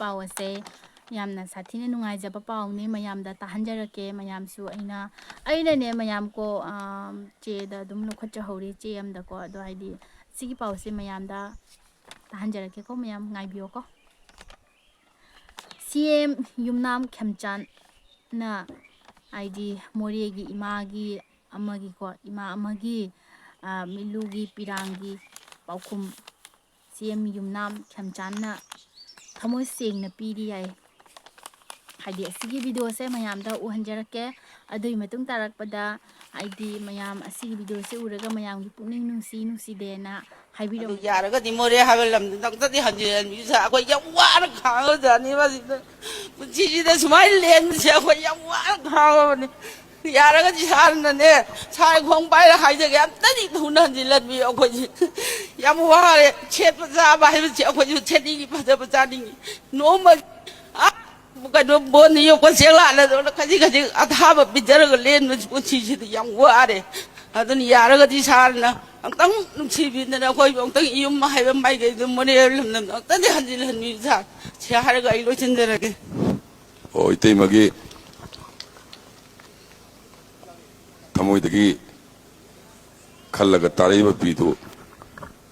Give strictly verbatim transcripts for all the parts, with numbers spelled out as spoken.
ꯄꯥꯎ ꯑꯁꯦ ꯌꯥꯝꯅ ꯁꯥꯊꯤꯅ ꯅꯨꯡꯉꯥꯏꯖꯕ ꯄꯥꯎꯅꯦ꯫ ꯃꯌꯥꯝꯗ ꯇꯥꯍꯟꯖꯔꯛꯀꯦ꯫ ꯃꯌꯥꯝꯁꯨ ꯑꯩꯅ, ꯑꯩꯅꯅꯦ ꯃꯌꯥꯝ ꯀꯣ, ꯑꯝ, ꯆꯦꯗ ꯑꯗꯨꯝ ꯂꯧꯈꯠꯆꯍꯧꯔꯤ, ꯆꯦ ꯑꯃꯗꯀꯣ꯫ ꯑꯗꯣ ꯍꯥꯏꯗꯤ ꯁꯤꯒꯤ ꯄꯥꯎꯁꯦ ꯃꯌꯥꯝꯗ ꯇꯥꯍꯟꯖꯔꯛꯀꯦꯀꯣ꯫ ꯃꯌꯥꯝ ꯉꯥꯏꯕꯤꯌꯣꯀꯣ꯫ ꯁꯤ ꯑꯦꯝ ꯌꯨꯝꯅꯥꯝ ꯈꯦꯝꯆꯥꯟꯅ ꯍꯥꯏꯗꯤ ꯃꯣꯔꯦꯒꯤ ꯏꯃꯥꯒꯤ ꯑꯃꯒꯤꯀꯣ, ꯏꯃꯥ ꯑꯃꯒꯤ, ꯑ, ꯃꯤꯠꯂꯨꯒꯤ ꯄꯤꯔꯥꯡꯒꯤ ꯄꯥꯎꯈꯨꯝ ꯁꯤ ꯑꯦꯝ ꯌꯨꯝꯅꯥꯝ ꯈꯦꯝꯆꯥꯟꯅ ꯊꯃꯣꯏ ꯁꯦꯡꯅ ꯄꯤꯔꯤ ꯍꯥꯏ꯫ ꯍꯥꯏꯗꯤ ꯑꯁꯤꯒꯤ ꯚꯤꯗꯤꯑꯣꯁꯦ ꯃꯌꯥꯝꯗ ꯎꯍꯟꯖꯔꯛꯀꯦ꯫ ꯑꯗꯨꯒꯤ ꯃꯇꯨꯡ ꯇꯥꯔꯛꯄꯗ ꯍꯥꯏꯗꯤ ꯃꯌꯥꯝ ꯑꯁꯤꯒꯤ ꯚꯤꯗꯤꯑꯣꯁꯦ ꯎꯔꯒ ꯃꯌꯥꯝꯒꯤ ꯄꯨꯛꯅꯤꯡ ꯅꯨꯡꯁꯤ ꯅꯨꯡꯁꯤꯗꯦꯅ ꯑꯗꯨ ꯍꯥꯏꯕꯤꯔꯛꯎ꯫ ꯌꯥꯔꯒꯗꯤ ꯃꯣꯔꯦ ꯍꯥꯏꯕ ꯂꯝꯗꯨꯗ ꯑꯝꯇꯗꯤ ꯍꯟꯖꯤꯜꯍꯟꯕꯤꯌꯨ ꯁꯥꯔ꯫ ꯑꯩꯈꯣꯏ ꯌꯥꯝ ꯋꯥꯅ ꯈꯥꯡꯉꯕꯖꯥꯠꯅꯤ ꯃꯁꯤꯗ꯫ ꯄꯨꯟꯁꯤꯁꯤꯗ ꯁꯨꯃꯥꯏꯅ ꯂꯦꯟꯕꯁꯦ ꯑꯩꯈꯣꯏ ꯌꯥꯝ ꯋꯥꯅ ꯈꯥꯡꯉꯕꯅꯤ꯫ ꯌꯥꯔꯒꯗꯤ ꯁꯥꯔꯅꯅꯦ, ꯁꯥꯔ ꯈꯣꯡ ꯄꯥꯏꯔ ꯍꯥꯏꯖꯒꯦ, ꯑꯝꯇꯗꯤ ꯊꯨꯅ ꯍꯟꯖꯤꯜꯍꯟꯕꯤꯌꯨ꯫ ꯑꯩꯈꯣꯏꯁꯦ ꯌꯥꯝ ꯋꯥꯔꯦ꯫ ꯁꯦꯠꯄ ꯆꯥꯕ ꯍꯥꯏꯕꯁꯦ ꯑꯩꯈꯣꯏꯁꯨ ꯁꯦꯠꯅꯤꯡꯉꯤ, ꯐꯖꯕ ꯆꯥꯅꯤꯡꯉꯤ꯫ ꯅꯣꯡꯃ, ꯑ, ꯀꯩꯅꯣ, ꯕꯣꯟ ꯌꯣꯛꯄ ꯆꯦꯡꯂꯥꯅꯗꯧꯅ ꯈꯖꯤꯛ ꯈꯖꯤꯛ ꯑꯊꯥꯕ ꯄꯤꯖꯔꯒ ꯂꯦꯟꯕ ꯄꯨꯟꯁꯤꯁꯤꯗꯤ ꯌꯥꯝ ꯋꯥꯔꯦ꯫ ꯑꯗꯨꯅ ꯌꯥꯔꯒꯗꯤ ꯁꯥꯔꯅ ꯑꯝꯇꯪ ꯅꯨꯡꯁꯤꯕꯤꯗꯅ ꯑꯩꯈꯣꯏꯕꯨ ꯑꯝꯇꯪ ꯏꯌꯨꯝ ꯍꯥꯏꯕ ꯃꯥꯏꯀꯩꯗꯨ ꯃꯣꯔꯦ ꯂꯝꯗꯝꯗ ꯑꯝꯇꯗꯤ ꯍꯟꯖꯤꯜꯍꯟꯕꯤꯌꯨ ꯁꯥꯔ꯫ ꯁꯤ ꯍꯥꯏꯔꯒ ꯑꯩ ꯂꯣꯏꯁꯤꯟꯖꯔꯒꯦ꯫ ꯑꯣ, ꯏꯇꯩꯃꯒꯤ ꯊꯃꯣꯏꯗꯒꯤ ꯈꯜꯂꯒ ꯇꯥꯔꯛꯏꯕ ꯄꯤꯗꯨ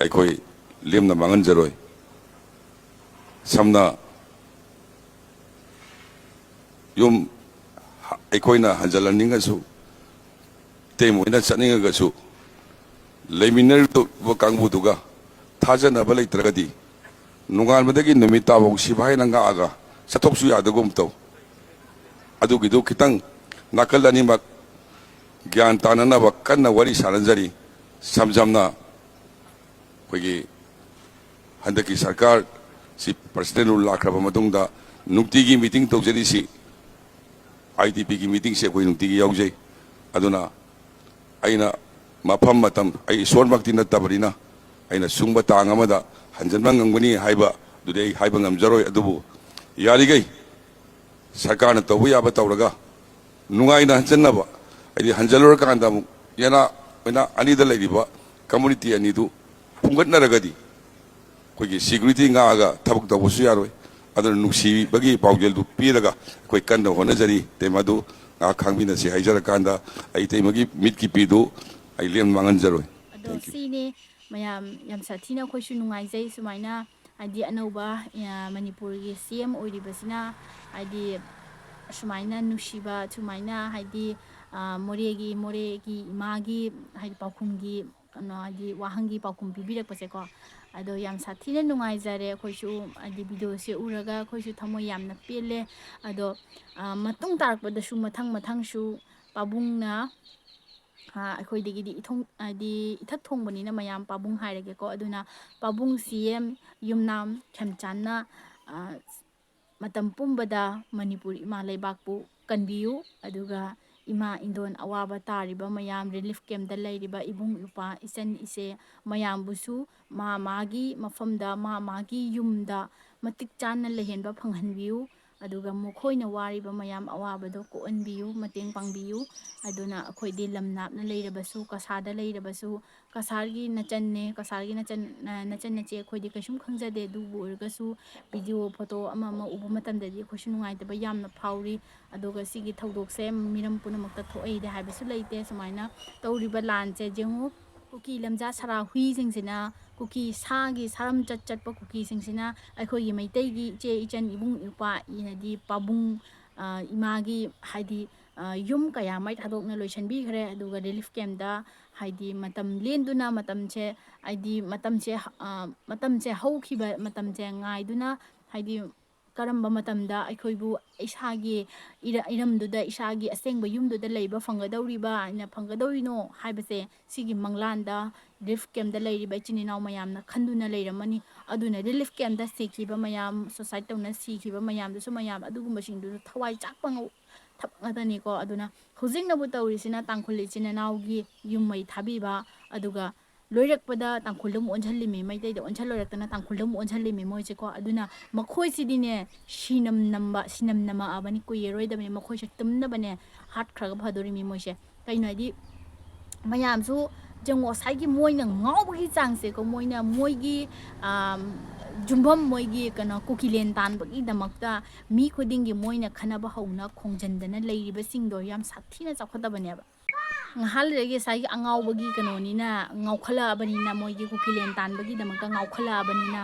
ꯑꯩꯈꯣꯏ ꯂꯦꯝꯅ ꯃꯥꯡꯍꯟꯖꯔꯣꯏ꯫ ꯁꯝꯅ ꯌꯨꯝ ꯑꯩꯈꯣꯏꯅ ꯍꯟꯖꯤꯜꯍꯟꯅꯤꯡꯉꯁꯨ, ꯏꯇꯩꯃ ꯍꯣꯏꯅ ꯆꯠꯅꯤꯡꯉꯒꯁꯨ, ꯂꯩꯃꯤꯟꯅꯔꯤꯕ ꯀꯥꯡꯕꯨꯗꯨꯒ ꯊꯥꯖꯅꯕ ꯂꯩꯇ꯭ꯔꯒꯗꯤ, ꯅꯣꯡꯉꯥꯟꯕꯗꯒꯤ ꯅꯨꯃꯤꯠ ꯇꯥꯐꯥꯎ ꯁꯤꯐꯥꯏꯅ ꯉꯥꯛꯑꯒ ꯆꯠꯊꯣꯛꯁꯨ ꯌꯥꯗꯒꯨꯝ ꯇꯧ꯫ ꯑꯗꯨꯒꯤꯗꯨ ꯈꯤꯇꯪ ꯅꯥꯀꯜ ꯑꯅꯤꯃꯛ ꯒ꯭ꯌꯥꯟ ꯇꯥꯅꯅꯕ ꯀꯟꯅ ꯋꯥꯔꯤ ꯁꯥꯅꯖꯔꯤ꯫ ꯁꯝ ꯁꯝꯅ ꯑꯩꯈꯣꯏꯒꯤ ꯍꯟꯗꯛꯀꯤ ꯁꯔꯀꯥꯔꯁꯤ ꯄ꯭ꯔꯁꯤꯗꯦꯟ ꯔꯨꯜ ꯂꯥꯛꯈ꯭ꯔꯕ ꯃꯇꯨꯡꯗ ꯅꯨꯡꯇꯤꯒꯤ ꯃꯤꯇꯤꯡ ꯇꯧꯖꯔꯤꯁꯤ, ꯑꯥꯏ ꯗꯤ ꯄꯤꯒꯤ ꯃꯤꯇꯤꯡꯁꯦ ꯑꯩꯈꯣꯏ ꯅꯨꯡꯇꯤꯒꯤ ꯌꯥꯎꯖꯩ꯫ ꯑꯗꯨꯅ ꯑꯩꯅ ꯃꯐꯝ ꯃꯇꯝ, ꯑꯩ ꯏꯁꯣꯔꯃꯛꯇꯤ ꯅꯠꯇꯕꯅꯤꯅ, ꯑꯩꯅ ꯁꯨꯡꯕ ꯇꯥꯡ ꯑꯃꯗ ꯍꯟꯖꯤꯟꯕ ꯉꯝꯒꯅꯤ ꯍꯥꯏꯕꯗꯨꯗꯤ ꯑꯩ ꯍꯥꯏꯕ ꯉꯝꯖꯔꯣꯏ꯫ ꯑꯗꯨꯕꯨ ꯌꯥꯔꯤꯈꯩ ꯁꯔꯀꯥꯔꯅ ꯇꯧꯕ ꯌꯥꯕ ꯇꯧꯔꯒ ꯅꯨꯡꯉꯥꯏꯅ ꯍꯟꯖꯟꯅꯕ, ꯍꯥꯏꯗꯤ ꯍꯟꯖꯜꯂꯨꯔꯀꯥꯟꯗ ꯑꯃꯨꯛ ꯌꯦꯅꯥ ꯑꯣꯏꯅ ꯑꯅꯤꯗ ꯂꯩꯔꯤꯕ ꯀꯝꯃꯨꯅꯤꯇꯤ ꯑꯅꯤꯗꯨ ꯐꯨꯝꯒꯠꯅꯔꯒꯗꯤ ꯑꯩꯈꯣꯏꯒꯤ ꯁꯦꯀ꯭ꯌꯨꯔꯤꯇꯤ ꯉꯥꯛꯑꯒ ꯊꯕꯛ ꯇꯧꯕꯁꯨ ꯌꯥꯔꯣꯏ꯫ ꯑꯗꯨꯅ ꯅꯨꯡꯁꯤꯕꯒꯤ ꯄꯥꯎꯖꯦꯜꯗꯨ ꯄꯤꯔꯒ ꯑꯩꯈꯣꯏ ꯀꯟꯅ ꯍꯣꯠꯅꯖꯔꯤ꯫ ꯏꯇꯩꯃ ꯑꯗꯨ ꯉꯥꯏꯍꯥꯛ ꯈꯥꯡꯃꯤꯟꯅꯁꯤ ꯍꯥꯏꯖꯔꯀꯥꯟꯗ ꯑꯩ ꯏꯇꯩꯃꯒꯤ ꯃꯤꯠꯀꯤ ꯄꯤꯗꯨ ꯑꯩ ꯂꯦꯝ ꯃꯥꯡꯍꯟꯖꯔꯣꯏ꯫ ꯑꯗꯣ Thank you. ꯁꯤꯅꯤ ꯃꯌꯥꯝ, ꯌꯥꯝ ꯁꯥꯊꯤꯅ ꯑꯩꯈꯣꯏꯁꯨ ꯅꯨꯡꯉꯥꯏꯖꯩ ꯁꯨꯃꯥꯏꯅ, ꯍꯥꯏꯗꯤ ꯑꯅꯧꯕ, ꯑ, ꯃꯅꯤꯄꯨꯔꯒꯤ C M ꯑꯣꯏꯔꯤꯕꯁꯤꯅ, ꯍꯥꯏꯗꯤ ꯁꯨꯃꯥꯏꯅ ꯅꯨꯡꯁꯤꯕ, ꯁꯨꯃꯥꯏꯅ ꯍꯥꯏꯗꯤ, ꯑ, ꯃꯣꯔꯦꯒꯤ, ꯃꯣꯔꯦꯒꯤ ꯏꯃꯥꯒꯤ ꯍꯥꯏꯗꯤ ꯄꯥꯎꯈꯨꯝꯒꯤ ꯀꯩꯅꯣ, ꯍꯥꯏꯗꯤ ꯋꯥꯍꯪꯒꯤ ꯄꯥꯎꯈꯨꯝ ꯄꯤꯕꯤꯔꯛꯄꯁꯦꯀꯣ꯫ ꯑꯗꯣ ꯌꯥꯝ ꯁꯥꯊꯤꯅ ꯅꯨꯡꯉꯥꯏꯖꯔꯦ ꯑꯩꯈꯣꯏꯁꯨ, ꯍꯥꯏꯗꯤ ꯚꯤꯗꯤꯑꯣꯁꯦ ꯎꯔꯒ ꯑꯩꯈꯣꯏꯁꯨ ꯊꯃꯣꯏ ꯌꯥꯝꯅ ꯄꯦꯜꯂꯦ꯫ ꯑꯗꯣ, ꯑ, ꯃꯇꯨꯡ ꯇꯥꯔꯛꯄꯗꯁꯨ ꯃꯊꯪ ꯃꯊꯪꯁꯨ ꯄꯥꯕꯨꯡꯅ, ꯑ, ꯑꯩꯈꯣꯏꯗꯒꯤꯗꯤ ꯏꯊꯣꯡ-, ꯍꯥꯏꯗꯤ ꯏꯊꯛ ꯊꯣꯡꯕꯅꯤꯅ ꯃꯌꯥꯝ ꯄꯥꯕꯨꯡ ꯍꯥꯏꯔꯒꯦꯀꯣ꯫ ꯑꯗꯨꯅ ꯄꯥꯕꯨꯡ C M ꯌꯨꯝꯅꯥꯝ ꯈꯦꯝꯆꯥꯟꯅ, ꯑ, ꯃꯇꯝ ꯄꯨꯝꯕꯗ ꯃꯅꯤꯄꯨꯔ ꯏꯃꯥ ꯂꯩꯕꯥꯛꯄꯨ ꯀꯟꯕꯤꯌꯨ, ꯑꯗꯨꯒ ꯏꯃꯥ ꯏꯟꯗꯣꯟ ꯑꯋꯥꯕ ꯇꯥꯔꯤꯕ ꯃꯌꯥꯝ, relief campꯇ ꯂꯩꯔꯤꯕ ꯏꯕꯨꯡ ꯏꯄ꯭ꯋꯥ, ꯏꯆꯟ ꯏꯆꯦ ꯃꯌꯥꯝꯕꯨꯁꯨ ꯃꯥ ꯃꯥꯒꯤ ꯃꯐꯝꯗ, ꯃꯥ ꯃꯥꯒꯤ ꯌꯨꯝꯗ ꯃꯇꯤꯛ ꯆꯥꯅ ꯂꯩꯍꯟꯕ ꯐꯪꯍꯟꯕꯤꯌꯨ꯫ ꯑꯗꯨꯒ ꯃꯈꯣꯏꯅ ꯋꯥꯔꯤꯕ ꯃꯌꯥꯝ ꯑꯋꯥꯕꯗꯣ ꯀꯣꯛꯍꯟꯕꯤꯌꯨ, ꯃꯇꯦꯡ ꯄꯥꯡꯕꯤꯌꯨ꯫ ꯑꯗꯨꯅ ꯑꯩꯈꯣꯏꯗꯤ ꯂꯝ ꯂꯥꯞꯅ ꯂꯩꯔꯕꯁꯨ, ꯀꯁꯥꯔꯗ ꯂꯩꯔꯕꯁꯨ, ꯀꯁꯥꯔꯒꯤ ꯅꯆꯟꯅꯦ, ꯀꯁꯥꯔꯒꯤ ꯅꯆꯟ, ꯅ-, ꯅꯆꯟ ꯅꯆꯦ ꯑꯩꯈꯣꯏꯗꯤ ꯀꯩꯁꯨꯝ ꯈꯪꯖꯗꯦ꯫ ꯑꯗꯨꯕꯨ ꯑꯣꯏꯔꯒꯁꯨ video, photo ꯑꯃ ꯑꯃ ꯎꯕ ꯃꯇꯝꯗꯗꯤ ꯑꯩꯈꯣꯏꯁꯨ ꯅꯨꯡꯉꯥꯏꯇꯕ ꯌꯥꯝꯅ ꯐꯥꯎꯔꯤ꯫ ꯑꯗꯨꯒ ꯁꯤꯒꯤ ꯊꯧꯗꯣꯛꯁꯦ ꯃꯤꯔꯝ ꯄꯨꯝꯅꯃꯛꯇ ꯊꯣꯛꯍꯩꯗꯦ ꯍꯥꯏꯕꯁꯨ ꯂꯩꯇꯦ꯫ ꯁꯨꯃꯥꯏꯅ ꯇꯧꯔꯤꯕ ꯂꯥꯟꯁꯦ ꯌꯦꯡꯉꯨ, ꯀꯨꯀꯤ ꯂꯝꯖꯥ ꯁꯔꯥ ꯍꯨꯏꯁꯤꯡꯁꯤꯅ, ꯀꯨꯀꯤ ꯁꯥꯒꯤ ꯁꯥꯔꯝ ꯆꯠ ꯆꯠꯄ ꯀꯨꯀꯤꯁꯤꯡꯁꯤꯅ ꯑꯩꯈꯣꯏꯒꯤ ꯃꯩꯇꯩꯒꯤ ꯏꯆꯦ ꯏꯆꯟ ꯏꯕꯨꯡ ꯏꯄ꯭ꯋꯥ, ꯏꯅꯗꯤ ꯄꯥꯕꯨꯡ, ꯑ, ꯏꯃꯥꯒꯤ ꯍꯥꯏꯗꯤ, ꯑ, ꯌꯨꯝ ꯀꯌꯥ ꯃꯩ ꯊꯥꯗꯣꯛꯅ ꯂꯣꯏꯁꯤꯟꯕꯤꯈ꯭ꯔꯦ꯫ ꯑꯗꯨꯒ relief campꯇ ꯍꯥꯏꯗꯤ ꯃꯇꯝ ꯂꯦꯟꯗꯨꯅ ꯃꯇꯝꯁꯦ, ꯍꯥꯏꯗꯤ ꯃꯇꯝꯁꯦ, ꯑ, ꯃꯇꯝꯁꯦ ꯍꯧꯈꯤꯕ ꯃꯇꯝꯁꯦ ꯉꯥꯏꯗꯨꯅ, ꯍꯥꯏꯗꯤ ꯀꯔꯝꯕ ꯃꯇꯝꯗ ꯑꯩꯈꯣꯏꯕꯨ ꯏꯁꯥꯒꯤ ꯏꯔ-, ꯏꯔꯝꯗꯨꯗ, ꯏꯁꯥꯒꯤ ꯑꯁꯦꯡꯕ ꯌꯨꯝꯗꯨꯗ ꯂꯩꯕ ꯐꯪꯒꯗꯧꯔꯤꯕ, ꯍꯥꯏꯅ ꯐꯪꯒꯗꯧꯔꯤꯅꯣ ꯍꯥꯏꯕꯁꯦ ꯁꯤꯒꯤ ꯃꯪꯂꯥꯟꯗ relief campꯇ ꯂꯩꯔꯤꯕ ꯏꯆꯤꯟ ꯏꯅꯥꯎ ꯃꯌꯥꯝꯅ ꯈꯟꯗꯨꯅ ꯂꯩꯔꯝꯃꯅꯤ꯫ ꯑꯗꯨꯅ relief campꯇ ꯁꯤꯈꯤꯕ ꯃꯌꯥꯝ, suicide ꯇꯧꯅ ꯁꯤꯈꯤꯕ ꯃꯌꯥꯝꯗꯨꯁꯨ, ꯃꯌꯥꯝ ꯑꯗꯨꯒꯨꯝꯕꯁꯤꯡꯗꯨꯁꯨ ꯊꯋꯥꯏ ꯆꯥꯛꯄ ꯉꯧ-, ꯊꯕꯛ ꯉꯥꯛꯇꯅꯤꯀꯣ꯫ ꯑꯗꯨꯅ ꯍꯧꯖꯤꯛꯅꯕꯨ ꯇꯧꯔꯤꯁꯤꯅ ꯇꯥꯡꯈꯨꯜ ꯏꯆꯤꯟ ꯏꯅꯥꯎꯒꯤ ꯌꯨꯝ ꯃꯩ ꯊꯥꯕꯤꯕ, ꯑꯗꯨꯒ ꯂꯣꯏꯔꯛꯄꯗ ꯇꯥꯡꯈꯨꯜꯗ ꯑꯃꯨꯛ ꯑꯣꯟꯁꯤꯜꯂꯤꯃꯤ, ꯃꯩꯇꯩꯗ ꯑꯣꯟꯁꯤꯜꯂꯣꯏꯔꯛꯇꯅ ꯇꯥꯡꯈꯨꯜꯗ ꯑꯃꯨꯛ ꯑꯣꯟꯁꯤꯜꯂꯤꯃꯤ ꯃꯣꯏꯁꯦꯀꯣ꯫ ꯑꯗꯨꯅ ꯃꯈꯣꯏꯁꯤꯗꯤꯅꯦ, ꯁꯤꯅꯝ ꯅꯝꯕ, ꯁꯤꯅꯝ ꯅꯝꯃꯛꯑꯕꯅꯤ, ꯀꯨꯏꯔꯔꯣꯏꯗꯕꯅꯤ꯫ ꯃꯈꯣꯏꯁꯦ ꯇꯨꯝꯅꯕꯅꯦ ꯍꯥꯠꯈ꯭ꯔꯒ ꯐꯗꯣꯔꯤꯃꯤ ꯃꯣꯏꯁꯦ꯫ ꯀꯩꯅꯣ ꯍꯥꯏꯗꯤ, ꯃꯌꯥꯝꯁꯨ ꯌꯦꯡꯉꯣ, ꯉꯁꯥꯏꯒꯤ ꯃꯣꯏꯅ ꯉꯥꯎꯕꯒꯤ ꯆꯥꯡꯁꯦꯀꯣ, ꯃꯣꯏꯅ ꯃꯣꯏꯒꯤ, ꯑꯥꯝ, ꯌꯨꯝꯐꯝ, ꯃꯣꯏꯒꯤ ꯀꯩꯅꯣ, ꯀꯨꯀꯤꯂꯦꯟ ꯇꯥꯟꯕꯒꯤꯗꯃꯛꯇ ꯃꯤ ꯈꯨꯗꯤꯡꯒꯤ ꯃꯣꯏꯅ ꯈꯠꯅꯕ ꯍꯧꯅ ꯈꯣꯡꯖꯟꯗꯅ ꯂꯩꯔꯤꯕꯁꯤꯡꯗꯣ ꯌꯥꯝ ꯁꯥꯊꯤꯅ ꯆꯥꯎꯈꯠꯇꯕꯅꯦꯕ꯫ ꯉꯥꯏꯍꯥꯛ ꯂꯩꯔꯒ ꯉꯁꯥꯏꯒꯤ ꯑꯉꯥꯎꯕꯒꯤ ꯀꯩꯅꯣꯅꯤꯅ, ꯉꯥꯎꯈꯠꯂꯛꯑꯕꯅꯤꯅ, ꯃꯣꯏꯒꯤ ꯀꯨꯀꯤꯂꯦꯟ ꯇꯥꯟꯕꯒꯤꯗꯃꯛꯇ ꯉꯥꯎꯈꯠꯂꯛꯑꯕꯅꯤꯅ,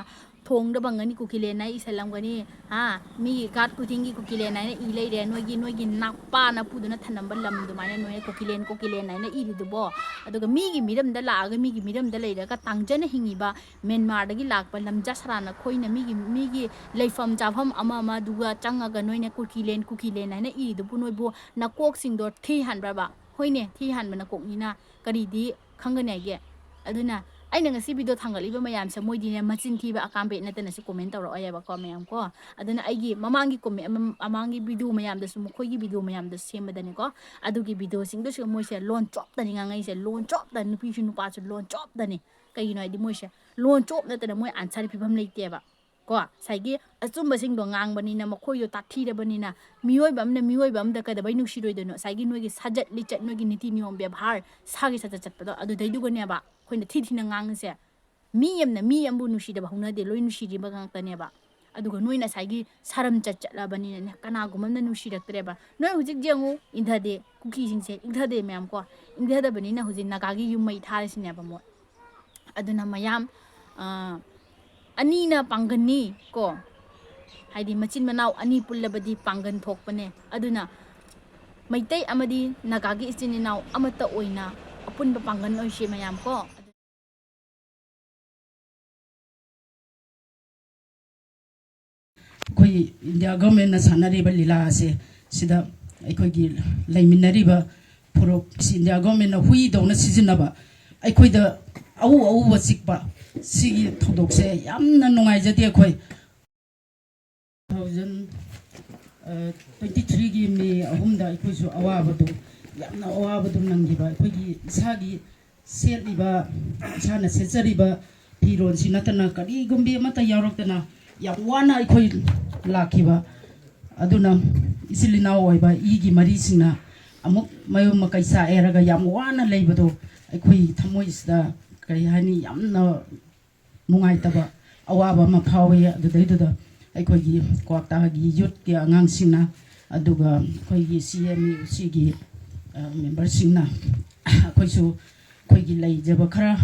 ꯊꯣꯡꯗ ꯐꯪꯒꯅꯤ ꯀꯨꯀꯤꯂꯦꯟ ꯍꯥꯏ ꯏꯁꯜꯂꯝꯒꯅꯤ꯫ ꯍꯥ, ꯃꯤꯒꯤ ꯒꯥꯠ ꯈꯨꯗꯤꯡꯒꯤ ꯀꯨꯀꯤꯂꯦꯟ ꯍꯥꯏꯅ ꯏ ꯂꯩꯔꯦ꯫ ꯅꯣꯏꯒꯤ, ꯅꯣꯏꯒꯤ ꯅꯄꯥ ꯅꯄꯨꯗꯨꯅ ꯊꯝꯂꯝꯕ ꯂꯝ ꯑꯗꯨꯃꯥꯏꯅ ꯅꯣꯏꯅ ꯀꯨꯀꯤꯂꯦꯟ, ꯀꯨꯀꯤꯂꯦꯟ ꯍꯥꯏꯅ ꯏꯔꯤꯗꯨꯕꯣ? ꯑꯗꯨꯒ ꯃꯤꯒꯤ ꯃꯤꯔꯝꯗ ꯂꯥꯛꯑꯒ, ꯃꯤꯒꯤ ꯃꯤꯔꯝꯗ ꯂꯩꯔꯒ ꯇꯥꯡꯖꯅ ꯍꯤꯡꯉꯤꯕ ꯃ꯭ꯌꯥꯟꯃꯥꯔꯗꯒꯤ ꯂꯥꯛꯄ ꯂꯝꯖꯥ ꯁꯔꯥ ꯅꯈꯣꯏꯅ ꯃꯤꯒꯤ, ꯃꯤꯒꯤ ꯂꯩꯐꯝ ꯆꯥꯐꯝ ꯑꯃ ꯑꯃ ꯑꯗꯨꯒ ꯆꯪꯉꯒ ꯅꯣꯏꯅ ꯀꯨꯀꯤꯂꯦꯟ, ꯀꯨꯀꯤꯂꯦꯟ ꯍꯥꯏꯅ ꯏꯔꯤꯗꯨꯕꯨ ꯅꯣꯏꯕꯨ ꯅꯀꯣꯛꯁꯤꯡꯗꯣ ꯊꯤ ꯍꯥꯟꯕ꯭ꯔꯕ? ꯍꯣꯏꯅꯦ, ꯊꯤ ꯍꯥꯟꯕ ꯅꯀꯣꯛꯅꯤꯅ ꯀꯔꯤꯗꯤ ꯈꯪꯒꯅꯤ ꯍꯥꯏꯒꯦ? ꯑꯗꯨꯅ ꯑꯩꯅ ꯉꯁꯤ ꯚꯤꯗꯤꯑꯣ ꯊꯥꯡꯒꯠꯂꯤꯕ ꯃꯌꯥꯝꯁꯦ, ꯃꯣꯏꯗꯤꯅꯦ, ꯃꯆꯤꯟ ꯊꯤꯕ ꯑꯀꯥꯝꯕꯩ ꯅꯠꯇꯅꯁꯨ ꯀꯣꯃꯦꯟ ꯇꯧꯔꯛꯑꯣꯏꯕꯀꯣ, ꯃꯌꯥꯝ ꯀꯣ꯫ ꯑꯗꯨꯅ ꯑꯩꯒꯤ ꯃꯃꯥꯡꯒꯤ ꯀꯣꯃꯦꯟ, ꯃꯃꯥꯡꯒꯤ ꯚꯤꯗꯤꯑꯣ ꯃꯌꯥꯝꯗꯁꯨ, ꯃꯈꯣꯏꯒꯤ ꯚꯤꯗꯤꯑꯣ ꯃꯌꯥꯝꯗꯣ ꯁꯦꯝꯕꯗꯅꯦꯀꯣ, ꯑꯗꯨꯒꯤ ꯚꯤꯗꯤꯑꯣꯁꯤꯡꯗꯨꯁꯨ ꯃꯣꯏꯁꯦ ꯂꯣꯟ ꯆꯣꯞꯇꯅꯤ ꯉꯥꯡꯉꯛꯏꯁꯦ, ꯂꯣꯟ ꯆꯣꯞꯇꯅꯤ, ꯅꯨꯄꯤꯁꯨ ꯅꯨꯄꯥꯁꯨ ꯂꯣꯟ ꯆꯣꯞꯇꯅꯤ꯫ ꯀꯩꯒꯤꯅꯣ ꯍꯥꯏꯗꯤ ꯃꯣꯏꯁꯦ ꯂꯣꯟ ꯆꯣꯞ ꯅꯠꯇꯅ ꯃꯣꯏ ꯑꯟꯁꯔ ꯄꯤꯐꯝ ꯂꯩꯇꯦꯕ꯫ ꯀꯣ, ꯉꯁꯥꯏꯒꯤ ꯑꯆꯨꯝꯕꯁꯤꯡꯗꯣ ꯉꯥꯡꯕꯅꯤꯅ, ꯃꯈꯣꯏꯗꯣ ꯇꯥꯛꯊꯤꯔꯕꯅꯤꯅ, ꯃꯤꯑꯣꯏꯕ ꯑꯃꯅ ꯃꯤꯑꯣꯏꯕ ꯑꯃꯗ ꯀꯩꯗꯧꯕꯩ ꯅꯨꯡꯁꯤꯔꯣꯏꯗꯣꯏꯅꯣ? ꯉꯁꯥꯏꯒꯤ ꯅꯣꯏꯒꯤ ꯁꯥꯖꯠ ꯂꯤꯆꯠ, ꯅꯣꯏꯒꯤ ꯅꯤꯇꯤ ꯅꯤꯌꯣꯝ ꯕꯦꯕꯥꯔ, ꯁꯥꯒꯤ ꯁꯥꯖꯠ ꯆꯠꯄꯗꯣ, ꯑꯗꯨꯗꯩꯗꯨꯒꯅꯦꯕ ꯑꯩꯈꯣꯏꯅ ꯊꯤ ꯊꯤꯅ ꯉꯥꯡꯉꯤꯁꯦ꯫ ꯃꯤ ꯑꯃꯅ ꯃꯤ ꯑꯃꯕꯨ ꯅꯨꯡꯁꯤꯗꯕ ꯍꯧꯅꯗꯦ, ꯂꯣꯏ ꯅꯨꯡꯁꯤꯔꯤꯕ ꯉꯥꯛꯇꯅꯦꯕ꯫ ꯑꯗꯨꯒ ꯅꯣꯏꯅ ꯉꯁꯥꯏꯒꯤ ꯁꯥꯔꯝ ꯆꯠ ꯆꯠꯂꯕꯅꯤꯅꯅꯦ, ꯀꯅꯥꯒꯨꯝꯕ ꯑꯃꯅ ꯅꯨꯡꯁꯤꯔꯛꯇ꯭ꯔꯦꯕ꯫ ꯅꯣꯏ ꯍꯧꯖꯤꯛ ꯌꯦꯡꯉꯨ, ꯏꯪꯊꯗꯦ, ꯀꯨꯀꯤꯁꯤꯡꯁꯦ ꯏꯪꯊꯗꯦ ꯃꯌꯥꯝ ꯀꯣ, ꯏꯪꯊꯗꯕꯅꯤꯅ ꯍꯧꯖꯤꯛ ꯅꯥꯒꯥꯒꯤ ꯌꯨꯝ ꯃꯩ ꯊꯥꯔꯤꯁꯤꯅꯦꯕ ꯃꯣꯏ꯫ ꯑꯗꯨꯅ ꯃꯌꯥꯝ, ꯑ, ꯑꯅꯤꯅ ꯄꯥꯡꯒꯟꯅꯤ ꯀꯣ, ꯍꯥꯏꯗꯤ ꯃꯆꯤꯟ ꯃꯅꯥꯎ ꯑꯅꯤ ꯄꯨꯜꯂꯕꯗꯤ ꯄꯥꯡꯒꯟ ꯊꯣꯛꯄꯅꯦ꯫ ꯑꯗꯨꯅ ꯃꯩꯇꯩ ꯑꯃꯗꯤ ꯅꯥꯒꯥꯒꯤ ꯏꯆꯤꯟ ꯏꯅꯥꯎ ꯑꯃꯠꯇ ꯑꯣꯏꯅ ꯑꯄꯨꯟꯕ ꯄꯥꯡꯒꯟ ꯑꯣꯏꯁꯤ ꯃꯌꯥꯝ ꯀꯣ꯫ ꯑꯩꯈꯣꯏ ꯏꯟꯗꯤꯌꯥ ꯒꯚꯔꯟꯃꯦꯟꯠꯅ ꯁꯥꯟꯅꯔꯤꯕ ꯂꯤꯂꯥ ꯑꯁꯦ, ꯁꯤꯗ ꯑꯩꯈꯣꯏꯒꯤ ꯂꯩꯃꯤꯟꯅꯔꯤꯕ ꯐꯨꯔꯨꯞ, ꯏꯟꯗꯤꯌꯥ ꯒꯚꯔꯟꯃꯦꯟꯠꯅ ꯍꯨꯏꯗꯧꯅ ꯁꯤꯖꯤꯟꯅꯕ ꯑꯩꯈꯣꯏꯗ ꯑꯎ ꯑꯎꯕ ꯆꯤꯛꯄ, ꯁꯤꯒꯤ ꯊꯧꯗꯣꯛꯁꯦ ꯌꯥꯝꯅ ꯅꯨꯡꯉꯥꯏꯖꯗꯦ꯫ ꯑꯩꯈꯣꯏ ꯇꯨ ꯊꯥꯎꯖꯟ ꯇ꯭ꯋꯦꯟꯇꯤ ꯊ꯭ꯔꯤꯒꯤ ꯃꯦ ꯑꯍꯨꯝꯗ ꯑꯩꯈꯣꯏꯁꯨ ꯑꯋꯥꯕꯗꯨ, ꯌꯥꯝꯅ ꯑꯋꯥꯕꯗꯨ ꯅꯪꯈꯤꯕ, ꯑꯩꯈꯣꯏꯒꯤ ꯏꯁꯥꯒꯤ ꯁꯦꯠꯂꯤꯕ, ꯏꯁꯥꯅ ꯁꯦꯠꯆꯔꯤꯕ ꯐꯤꯔꯣꯜꯁꯤ ꯅꯠꯇꯅ ꯀꯔꯤꯒꯨꯝꯕꯤ ꯑꯃꯠꯇ ꯌꯥꯎꯔꯛꯇꯅ ꯌꯥꯝ ꯋꯥꯅ ꯑꯩꯈꯣꯏ ꯂꯥꯛꯈꯤꯕ꯫ ꯑꯗꯨꯅ ꯏꯆꯤꯜ ꯏꯅꯥꯎ ꯑꯣꯏꯕ ꯏꯒꯤ ꯃꯔꯤꯁꯤꯡꯅ ꯑꯃꯨꯛ ꯃꯌꯨꯝ ꯃꯀꯩ ꯆꯥꯛꯑꯦꯔꯒ ꯌꯥꯝ ꯋꯥꯅ ꯂꯩꯕꯗꯣ ꯑꯩꯈꯣꯏ ꯊꯃꯣꯏꯁꯤꯗ ꯀꯔꯤ ꯍꯥꯏꯅꯤ, ꯌꯥꯝꯅ ꯅꯨꯡꯉꯥꯏꯇꯕ ꯑꯋꯥꯕ ꯑꯃ ꯐꯥꯎꯏ꯫ ꯑꯗꯨꯗꯩꯗꯨꯗ ꯑꯩꯈꯣꯏꯒꯤ ꯀ꯭ꯋꯥꯛꯇꯥꯒꯤ ꯌꯨꯠꯀꯤ ꯑꯉꯥꯡꯁꯤꯡꯅ, ꯑꯗꯨꯒ ꯑꯩꯈꯣꯏꯒꯤ ꯁꯤ ꯑꯦꯝ ꯌꯨ ꯁꯤꯒꯤ ꯃꯦꯝꯕꯔꯁꯤꯡꯅ ꯑꯩꯈꯣꯏꯁꯨ ꯑꯩꯈꯣꯏꯒꯤ ꯂꯩꯖꯕ ꯈꯔ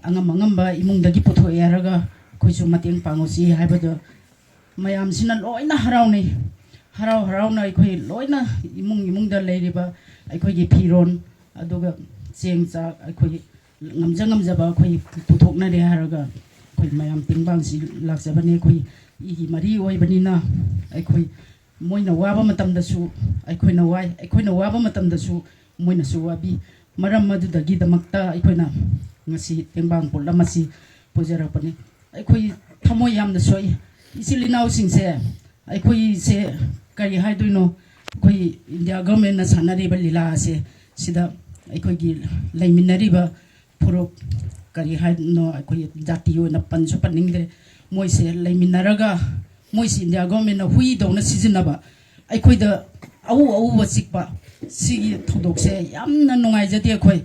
ꯑꯉꯝ ꯑꯉꯝꯕ ꯏꯃꯨꯡꯗꯒꯤ ꯄꯨꯊꯣꯛꯑꯦ ꯍꯥꯏꯔꯒ ꯑꯩꯈꯣꯏꯁꯨ ꯃꯇꯦꯡ ꯄꯥꯡꯉꯨꯁꯤ ꯍꯥꯏꯕꯗꯣ ꯃꯌꯥꯝꯁꯤꯅ ꯂꯣꯏꯅ ꯍꯔꯥꯎꯅꯩ꯫ ꯍꯔꯥꯎ ꯍꯔꯥꯎꯅ ꯑꯩꯈꯣꯏ ꯂꯣꯏꯅ ꯏꯃꯨꯡ ꯏꯃꯨꯡꯗ ꯂꯩꯔꯤꯕ ꯑꯩꯈꯣꯏꯒꯤ ꯐꯤꯔꯣꯜ, ꯑꯗꯨꯒ ꯆꯦꯡ ꯆꯥꯛ ꯑꯩꯈꯣꯏ ꯉꯝꯖ ꯉꯝꯖꯕ ꯑꯩꯈꯣꯏ ꯄꯨꯊꯣꯛꯅꯔꯦ ꯍꯥꯏꯔꯒ ꯑꯩꯈꯣꯏ ꯃꯌꯥꯝ ꯇꯦꯡꯕꯥꯡꯁꯤ ꯂꯥꯛꯆꯕꯅꯦ꯫ ꯑꯩꯈꯣꯏ ꯏꯒꯤ ꯃꯔꯤ ꯑꯣꯏꯕꯅꯤꯅ ꯑꯩꯈꯣꯏ ꯃꯣꯏꯅ ꯋꯥꯕ ꯃꯇꯝꯗꯁꯨ ꯑꯩꯈꯣꯏꯅ ꯋꯥꯏ, ꯑꯩꯈꯣꯏꯅ ꯋꯥꯕ ꯃꯇꯝꯗꯁꯨ ꯃꯣꯏꯅꯁꯨ ꯋꯥꯕꯤ꯫ ꯃꯔꯝ ꯑꯗꯨꯗꯒꯤꯗꯃꯛꯇ ꯑꯩꯈꯣꯏꯅ ꯉꯁꯤ ꯇꯦꯡꯕꯥꯡ ꯄꯣꯠꯂꯝ ꯑꯁꯤ ꯄꯨꯖꯔꯛꯄꯅꯤ꯫ ꯑꯩꯈꯣꯏ ꯊꯃꯣꯏ ꯌꯥꯝꯅ ꯁꯣꯛꯏ꯫ ꯏꯆꯤꯜ ꯏꯅꯥꯎꯁꯤꯡꯁꯦ ꯑꯩꯈꯣꯏꯁꯦ ꯀꯔꯤ ꯍꯥꯏꯗꯣꯏꯅꯣ? ꯑꯩꯈꯣꯏ ꯏꯟꯗꯤꯌꯥ ꯒꯚꯔꯟꯃꯦꯟꯅ ꯁꯥꯟꯅꯔꯤꯕ ꯂꯤꯂꯥ ꯑꯁꯦ ꯁꯤꯗ ꯑꯩꯈꯣꯏꯒꯤ ꯂꯩꯃꯤꯟꯅꯔꯤꯕ ꯐꯨꯔꯨꯞ, ꯀꯔꯤ ꯍꯥꯏꯗꯣꯏꯅꯣ, ꯑꯩꯈꯣꯏ ꯖꯥꯇꯤ ꯑꯣꯏꯅ ꯄꯟꯁꯨ ꯄꯟꯅꯤꯡꯗ꯭ꯔꯦ꯫ ꯃꯣꯏꯁꯦ ꯂꯩꯃꯤꯟꯅꯔꯒ ꯃꯣꯏꯁꯤ ꯏꯟꯗꯤꯌꯥ ꯒꯚꯔꯟꯃꯦꯟꯅ ꯍꯨꯏꯗꯧꯅ ꯁꯤꯖꯤꯟꯅꯕ, ꯑꯩꯈꯣꯏꯗ ꯑꯎ ꯑꯎꯕ ꯆꯤꯛꯄ, ꯁꯤꯒꯤ ꯊꯧꯗꯣꯛꯁꯦ ꯌꯥꯝꯅ ꯅꯨꯡꯉꯥꯏꯖꯗꯦ ꯑꯩꯈꯣꯏ꯫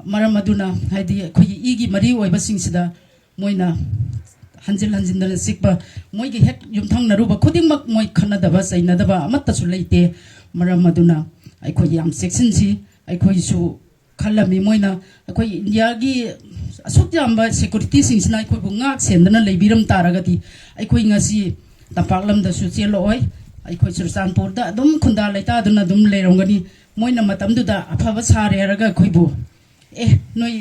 ꯃꯔꯝ ꯑꯗꯨꯅ ꯍꯥꯏꯗꯤ ꯑꯩꯈꯣꯏꯒꯤ ꯏꯒꯤ ꯃꯔꯤ ꯑꯣꯏꯕꯁꯤꯡꯁꯤꯗ ꯃꯣꯏꯅ ꯍꯟꯖꯤꯟ ꯍꯟꯖꯤꯟꯗꯅ ꯆꯤꯛꯄ, ꯃꯣꯏꯒꯤ ꯍꯦꯛ ꯌꯨꯝꯊꯪꯅꯔꯨꯕ ꯈꯨꯗꯤꯡꯃꯛ ꯃꯣꯏ ꯈꯠꯅꯗꯕ ꯆꯩꯅꯗꯕ ꯑꯃꯠꯇꯁꯨ ꯂꯩꯇꯦ꯫ ꯃꯔꯝ ꯑꯗꯨꯅ ꯑꯩꯈꯣꯏ ꯌꯥꯝ ꯆꯦꯛꯁꯤꯟꯁꯤ꯫ ꯑꯩꯈꯣꯏꯁꯨ ꯈꯜꯂꯝꯃꯤ ꯃꯣꯏꯅ ꯑꯩꯈꯣꯏ ꯏꯟꯗꯤꯌꯥꯒꯤ ꯑꯁꯨꯛ ꯌꯥꯝꯕ ꯁꯦꯀꯨꯔꯤꯇꯤꯁꯤꯡꯁꯤꯅ ꯑꯩꯈꯣꯏꯕꯨ ꯉꯥꯛ ꯁꯦꯟꯗꯅ ꯂꯩꯕꯤꯔꯝ ꯇꯥꯔꯒꯗꯤ ꯑꯩꯈꯣꯏ ꯉꯁꯤ ꯇꯝꯄꯥꯛ ꯂꯝꯗꯁꯨ ꯆꯦꯜꯂꯛꯑꯣꯏ꯫ ꯑꯩꯈꯣꯏ ꯆꯨꯔꯆꯥꯟꯄꯨꯔꯗ ꯑꯗꯨꯝ ꯈꯨꯟꯗꯥ ꯂꯩꯇꯥꯗꯨꯅ ꯑꯗꯨꯝ ꯂꯩꯔꯝꯒꯅꯤ꯫ ꯃꯣꯏꯅ ꯃꯇꯝꯗꯨꯗ ꯑꯐꯕ ꯁꯥꯔꯦ ꯍꯥꯏꯔꯒ ꯑꯩꯈꯣꯏꯕꯨ, "ꯑꯦ, ꯅꯣꯏ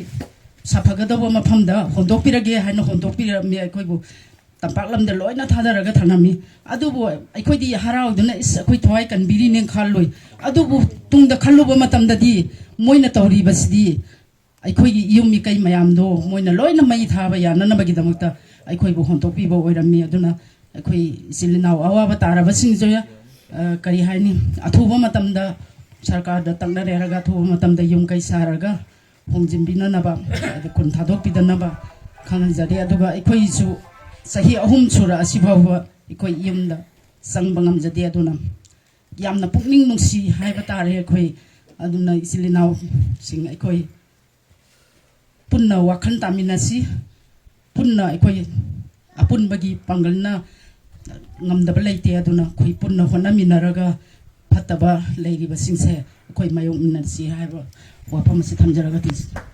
ꯁꯥꯐꯒꯗꯧꯕ ꯃꯐꯝꯗ ꯍꯣꯟꯗꯣꯛꯄꯤꯔꯒꯦ" ꯍꯥꯏꯅ ꯍꯣꯟꯗꯣꯛꯄꯤꯔꯝꯃꯤ꯫ ꯑꯩꯈꯣꯏꯕꯨ ꯇꯝꯄꯥꯛ ꯂꯝꯗ ꯂꯣꯏꯅ ꯊꯥꯗꯔꯒ ꯊꯝꯂꯝꯃꯤ꯫ ꯑꯗꯨꯕꯨ ꯑꯩꯈꯣꯏꯗꯤ ꯍꯔꯥꯎꯗꯨꯅ, "ꯏꯁ, ꯑꯩꯈꯣꯏ ꯊꯋꯥꯏ ꯀꯟꯕꯤꯔꯤꯅꯦ" ꯈꯜꯂꯣꯏ꯫ ꯑꯗꯨꯕꯨ ꯇꯨꯡꯗ ꯈꯜꯂꯨꯕ ꯃꯇꯝꯗꯗꯤ ꯃꯣꯏꯅ ꯇꯧꯔꯤꯕꯁꯤꯗꯤ ꯑꯩꯈꯣꯏꯒꯤ ꯌꯨꯝ ꯏꯀꯩ ꯃꯌꯥꯝꯗꯣ ꯃꯣꯏꯅ ꯂꯣꯏꯅ ꯃꯩ ꯊꯥꯕ ꯌꯥꯅꯅꯕꯒꯤꯗꯃꯛꯇ ꯑꯩꯈꯣꯏꯕꯨ ꯍꯣꯟꯗꯣꯛꯄꯤꯕ ꯑꯣꯏꯔꯝꯃꯤ꯫ ꯑꯗꯨꯅ ꯑꯩꯈꯣꯏ ꯏꯆꯤꯜ ꯏꯅꯥꯎ ꯑꯋꯥꯕ ꯇꯥꯔꯕꯁꯤꯡꯁꯨ, ꯑ, ꯀꯔꯤ ꯍꯥꯏꯅꯤ, ꯑꯊꯨꯕ ꯃꯇꯝꯗ ꯁꯔꯀꯥꯔꯗ ꯇꯛꯅꯔꯦꯔꯒ ꯑꯊꯨꯕ ꯃꯇꯝꯗ ꯌꯨꯝ ꯀꯩ ꯁꯥꯔꯒ ꯍꯣꯡꯖꯤꯟꯕꯤꯅꯅꯕ, ꯑꯗ ꯈꯨꯟ ꯊꯥꯗꯣꯛꯄꯤꯗꯅꯕ ꯈꯪꯍꯟꯖꯔꯤ꯫ ꯑꯗꯨꯒ ꯑꯩꯈꯣꯏꯁꯨ ꯆꯍꯤ ꯑꯍꯨꯝ ꯁꯨꯔꯛꯑꯁꯤ ꯐꯥꯎꯕ ꯑꯩꯈꯣꯏ ꯌꯨꯝꯗ ꯆꯪꯕ ꯉꯝꯖꯗꯦ꯫ ꯑꯗꯨꯅ ꯌꯥꯝꯅ ꯄꯨꯛꯅꯤꯡ ꯅꯨꯡꯁꯤ ꯍꯥꯏꯕ ꯇꯥꯔꯦ꯫ ꯑꯩꯈꯣꯏ ꯑꯗꯨꯅ ꯏꯆꯤꯜ ꯏꯅꯥꯎꯁꯤꯡ ꯑꯩꯈꯣꯏ ꯄꯨꯟꯅ ꯋꯥꯈꯜ ꯇꯥꯃꯤꯟꯅꯁꯤ꯫ ꯄꯨꯟꯅ ꯑꯩꯈꯣꯏ ꯑꯄꯨꯟꯕꯒꯤ ꯄꯥꯡꯒꯜꯅ ꯉꯝꯗꯕ ꯂꯩꯇꯦ꯫ ꯑꯗꯨꯅ ꯑꯩꯈꯣꯏ ꯄꯨꯟꯅ ꯍꯣꯠꯅꯃꯤꯟꯅꯔꯒ ꯐꯠꯇꯕ ꯂꯩꯔꯤꯕꯁꯤꯡꯁꯦ ꯑꯩꯈꯣꯏ ꯃꯥꯌꯣꯛꯃꯤꯟꯅꯁꯤ ꯍꯥꯏꯕ ꯋꯥꯐꯝ ꯑꯁꯤ ꯊꯝꯖꯔꯒ ꯇꯦꯟꯁꯤꯟꯖꯔꯦ꯫